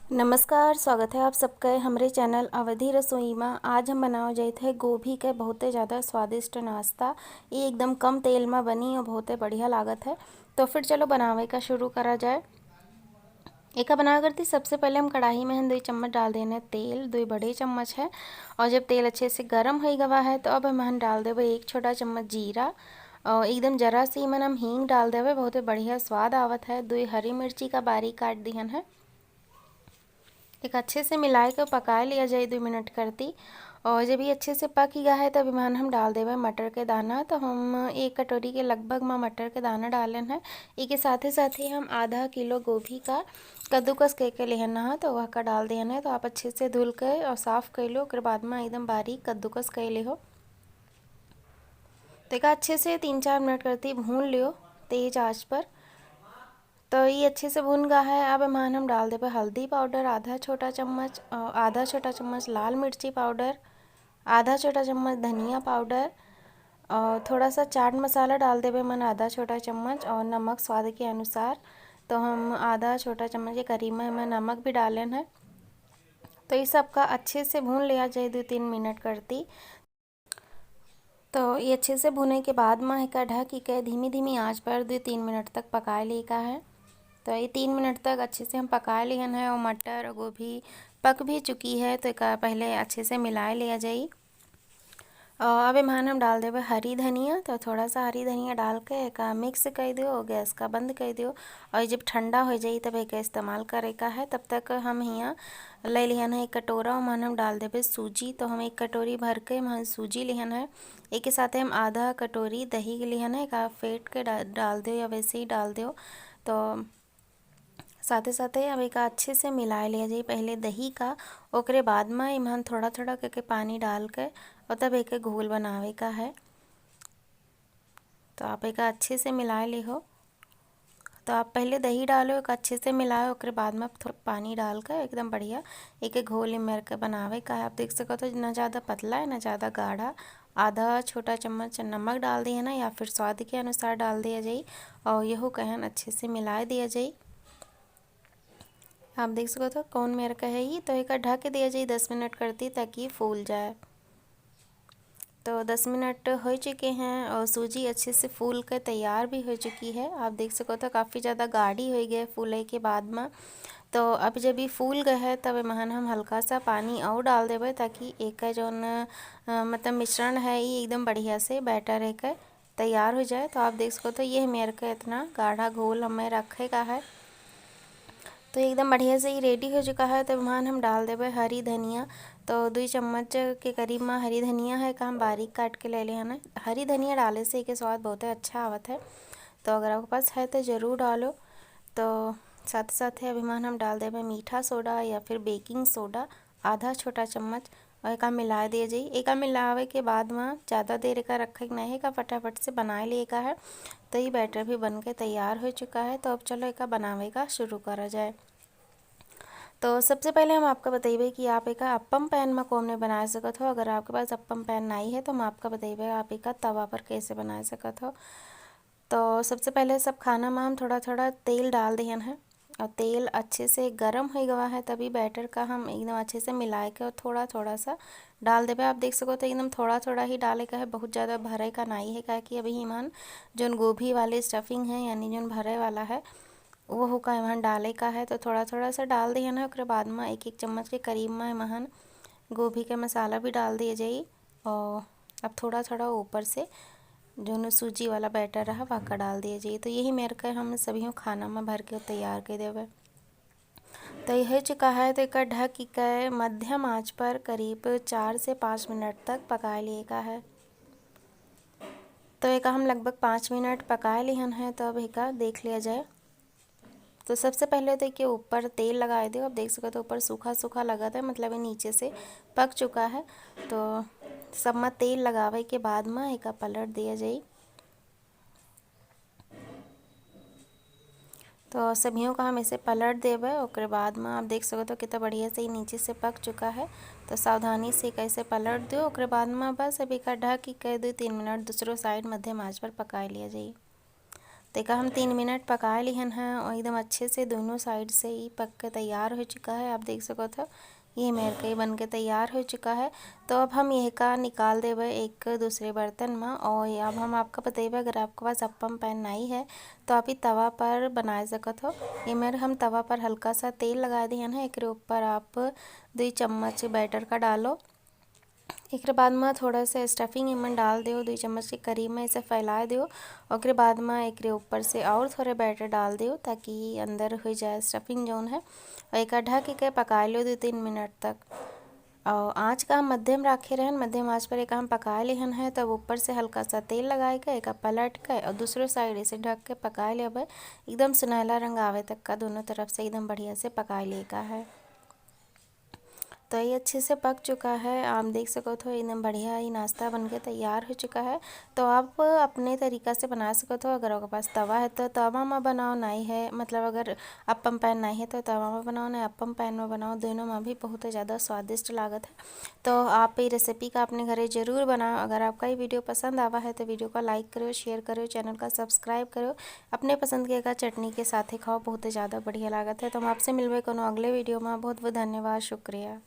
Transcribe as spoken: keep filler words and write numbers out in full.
नमस्कार, स्वागत है आप सबके हमरे चैनल अवधी रसोई मा। आज हम बनावे जाइत है गोभी के बहुते ज़्यादा स्वादिष्ट नाश्ता। ये एकदम कम तेल मा बनी और बहुते बढ़िया लागत है। तो फिर चलो बनावे का शुरू करा जाए। एका बनावे करती सबसे पहले हम कढ़ाई में हम दुई चम्मच डाल देने तेल, दुई बड़े चम्मच है। और जब तेल अच्छे से गरम हो गवा है तो अब हम डाल देबे एक छोटा चम्मच जीरा और एकदम जरा सी मन हम हींग डाल देबे, बहुते बढ़िया स्वाद आवत है। दुई हरी मिर्ची का बारीक काट दिहन है। एक अच्छे से मिलाए के पकाए लिया जाए दो मिनट करती। और जब ये अच्छे से पक ही गया है तब इमान हम डाल देबे मटर के दाना। तो हम एक कटोरी के लगभग मा मटर के दाना डालन है। एके साथे साथे हम आधा किलो गोभी का कद्दूकस के के लेहन है, तो वह का डाल देहन है। तो आप अच्छे से धुल के और साफ कर लो, ओकर बाद में एकदम बारीक कद्दूकस कर ले हो। तो एका अच्छे से तीन चार मिनट करती भून लियो तेज आंच पर। तो ये अच्छे से भून गा है। अब एमान हम डाल देबे हल्दी पाउडर आधा छोटा चम्मच, अ, आधा छोटा चम्मच लाल मिर्ची पाउडर, आधा छोटा चम्मच धनिया पाउडर और थोड़ा सा चाट मसाला डाल देबे मन आधा छोटा चम्मच और नमक स्वाद के अनुसार। तो हम आधा छोटा चम्मच के करीब में, में नमक भी डालन है। तो ये सबका अच्छे से भून लिया जाए दो तीन मिनट करती। तो ये अच्छे से भुने के बाद में एका ढक के धीमी धीमी आंच पर दो तीन मिनट तक पकाए ले का है। तो ये तीन मिनट तक अच्छे से हम पकाए लिहन है और मटर और गोभी पक भी चुकी है। तो एका पहले अच्छे से मिलाए लिया जाई। और अब एमान हम डाल देबे हरी धनिया। तो थोड़ा सा हरी धनिया डाल के एका मिक्स कर दियो और गैस का बंद कर दियो। और जब ठंडा हो जाई तब एका इस्तेमाल करे का है। तब तक हम हियाँ ले लिहन है एक कटोरा, ओमन हम डाल देबे सूजी। तो हम एक कटोरी भर के एमन सूजी लिहन है। एके साथे हम आधा कटोरी दही के लिहन है, एका फेंट के डा-, डाल दियो या वैसे ही डाल दियो। तो साथे साथे अब एका अच्छे से मिलाए लिया जाई पहले दही का, ओकरे बाद में इमन थोड़ा थोड़ा करके पानी डाल के और तब एके घोल बनावे का है। तो आप एका अच्छे से मिलाए ले हो। तो आप पहले दही डालो, एका अच्छे से मिलाओ, ओकरे बाद में आप थोड़ा पानी डाल के एकदम बढ़िया एके घोल मेर के बनावे का है। आप देख सकत हो ना ज़्यादा पतला है ना ज़्यादा गाढ़ा। आधा छोटा चम्मच नमक डाल दिया ना, या फिर स्वाद के अनुसार डाल दिया जाई। और यहू कहन अच्छे से मिलाए दिया जाई। आप देख सकत हो कौन मेर का है ये। तो एका ढक दिया जाई दस मिनट करती, ताकि फूल जाए। तो दस मिनट हो चुके हैं और सूजी अच्छे से फूल के तैयार भी हो चुकी है। आप देख सकत हो काफ़ी ज़्यादा गाढ़ी हो गए फूले के बाद में। तो अब जब ये फूल गए है तब एमहन हम हल्का सा पानी और डाल देबे, ताकि एक जौन, अ, मतलब मिश्रण है ये एकदम बढ़िया से बैटर है के तैयार हो जाए। तो आप देख सकत हो ये मेर के इतना गाढ़ा घोल हमें रखे का है। तो एकदम बढ़िया से ही रेडी हो चुका है। तो एमहन हम डाल देबे हरी धनिया। तो दुई चम्मच के करीब में हरी धनिया है, एका हम बारीक काट के ले ले हन। हरी धनिया डाले से एके स्वाद बहुते अच्छा आवत है। तो अगर आपके पास है तो ज़रूर डालो। तो साथ साथ है अब एमहन हम डाल देबे मीठा सोडा या फिर बेकिंग सोडा आधा छोटा चम्मच और एका मिला दिया जाई। एका मिलावे के बाद में ज़्यादा देर एका रखे के नहीं है, एका फटाफट से बनाए लिए का है। तो ये बैटर भी बन के तैयार हो चुका है। तो अब चलो एका बनावे का शुरू करा जाए। तो सबसे पहले हम आपका बतइबे कि आप एका अप्पम पैन में कौन में बना सकत हो। अगर आपके पास अप्पम पैन नहीं है तो हम आपका बतइबे आप एका तवा पर कैसे बना सकत हो। तो सबसे पहले सब खाना में हम थोड़ा थोड़ा तेल डाल दिहन है और तेल अच्छे से गरम हो गवा है, तभी बैटर का हम एकदम अच्छे से मिला के और थोड़ा थोड़ा सा डाल देबे। आप देख सको तो एकदम थोड़ा थोड़ा ही डाले का है, बहुत ज़्यादा भरे का नहीं है, काहे कि अभी इमहन जौन गोभी वाली स्टफिंग है यानी जौन भरे वाला है वो का इमहन डाले का है, तो थोड़ा थोड़ा सा डाल दिहन है। ओकरे बाद में एक एक चम्मच के करीब में इमहन गोभी के मसाला भी डाल दिए जाई और अब थोड़ा थोड़ा ऊपर से जौन सूजी वाला बैटर रहा वह का डाल दिए जाई। तो यही मेर के हम सभी खाना में भर के तैयार कर देबे। तो यह चुका है, तो एकर ढक के मध्यम आंच पर करीब चार से पाँच मिनट तक पकाए लिए का है। तो एका हम लगभग पाँच मिनट पकाए लिहन है। तो अब एका देख लिया जाए। तो सबसे पहले तो एके ऊपर तेल लगाए दियो। आप देख सकते हो ऊपर सूखा सूखा लगत है, मतलब ये नीचे से पक चुका है। तो सब में तेल लगावे के बाद में एका पलट दिया जाई। तो सभियों का हम ऐसे पलट देबे। ओकरे बाद में आप देख सकते हो कितना बढ़िया से ही नीचे से पक चुका है। तो सावधानी से कैसे पलट दो। ओकरे बाद में बस अभी का ढक के कह दो तीन मिनट दूसरो साइड मध्यम आंच पर पकाए लिया जाई। तो एका हम तीन मिनट पकाए लिहन है और एकदम अच्छे से दोनों side से ई पक के तैयार हो चुका है। आप देख सकत हो, ये मेर के बन के तैयार हो चुका है। तो अब हम यह का निकाल देबे एक दूसरे बर्तन में। और अब हम आपका बतेबे, अगर आपके पास अप्पम pan नहीं है तो आप ई तवा पर बनाए सकत हो। ये मेर हम तवा पर हल्का सा तेल लगा दिहन है, एकरे ऊपर आप दुई चम्मच batter का डालो। एकरे बाद में थोड़ा सा stuffing एमन डाल देओ, दुई चम्मच के करीब में इसे फैला देओ। ओकरे बाद में एकरे ऊपर से और थोड़े batter डाल देओ, ताकि अंदर हो जाए stuffing जौन है। और एका ढक के पकाए लो दो तीन मिनट तक। और आँच का हम मध्यम रखे रहन, मध्यम आँच पर एका हम पकाए लेहन है। तब ऊपर से हल्का सा तेल लगाए के एका पलट के और दूसरे side इसे ढक के पकाए लेबे। एकदम सुनहला रंग आवे तक का दोनों तरफ से एकदम बढ़िया से पकाए ले का है। तो ये अच्छे से पक चुका है, आप देख सकत हो एकदम बढ़िया ये नाश्ता बन के तैयार हो चुका है। तो आप अपने तरीका से बना सकत हो। अगर आपके पास तवा है तो तवा में बनाओ, नहीं है, मतलब अगर अप्पम pan नहीं है तो तवा में बनाओ, नहीं अप्पम pan में बनाओ, दोनों में भी बहुत ज़्यादा स्वादिष्ट लागत है। तो आप ये recipe का अपने घरे जरूर बनाओ। अगर आपका ये video पसंद आवा है तो video का like करो, share करो, channel का subscribe करो, अपने पसंद के का चटनी के साथे खाओ, बहुत ज़्यादा बढ़िया लागत है। तो हम आपसे मिलबे कोनो अगले video में। बहुत बहुत धन्यवाद, शुक्रिया।